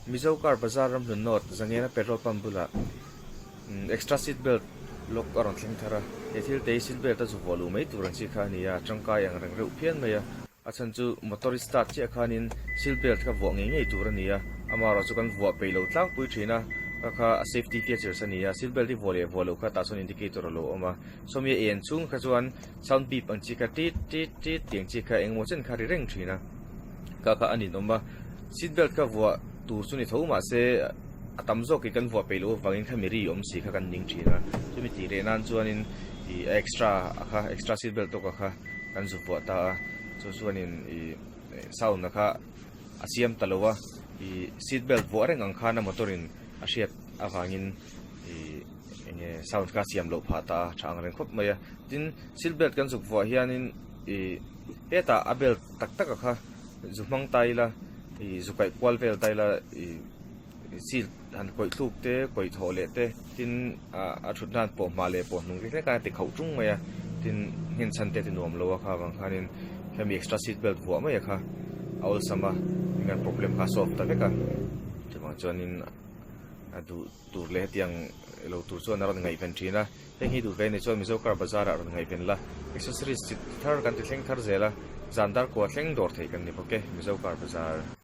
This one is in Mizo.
Mizo Car Bazar Ramhlun North Zangena petrol pump bulah extra seat belt lock a rawn thleng thar a, he thil te hi seat belt a zu vuah luh mai tur ang chi kha a ni a, a tangkai ang reng reuh phian mai a. A chhan chu motor i start chiah khanin seat belt kha vuah ngei ngei tur a ni a, amaherawh chu kan vuah peih lo tlangpui thin a, kha kha a safety features a ni a, seat belt i vuah leh vuah loh kha tah chuan indicator a lo awm a, sawmi a en chhung kha chuan sound beep ang chi kha tit tit tit tih ang chi kha engemaw chen kha a ri reng thin a, kha kha a ninawm a, seat belt kha vuah tur chu ni tho mahse a tam zawk hi kan vuah peih loh avangin kha mi ri awm si kha kan ning thin a, chumi tih reh nan chuanin ih a extra a kha extra seat belt tawk a kha kan zu vuah ta a, chu chuanin ih sound a kha a siam ta lo a, ih seat belt vuah reng ang khan a motor in a hriat avangin ih enge sound kha a siam loh phah ta a tha ang reng khawp mai a, tin seat belt kan zuk vuah hianin ih hetah a belt tak tak a kha zu hmang ta ila ih zu kaih kual vel ta ila ih seat han kawih thluk te kawih thawh leh te tin ah a thut hnan pawh hma leh pawh hnung te thleng khan a ti khauh tung mai a tin nghen chhan te a ti nuam lo a kha avang khanin hemi extra seat belt vuah mai a kha a awlsam a engah problem kha a solve ta vek a chuvang chuanin a duh tur leh hetiang lo tur chuan a rawn ngaihven thin a heng hi duh ve ni chuan Mizo car bazar ah rawn ngaihven la accessories chi thar kan ti thleng thar zel a zan dar kua thleng dawr theih kan ni bawk e Mizo car bazar.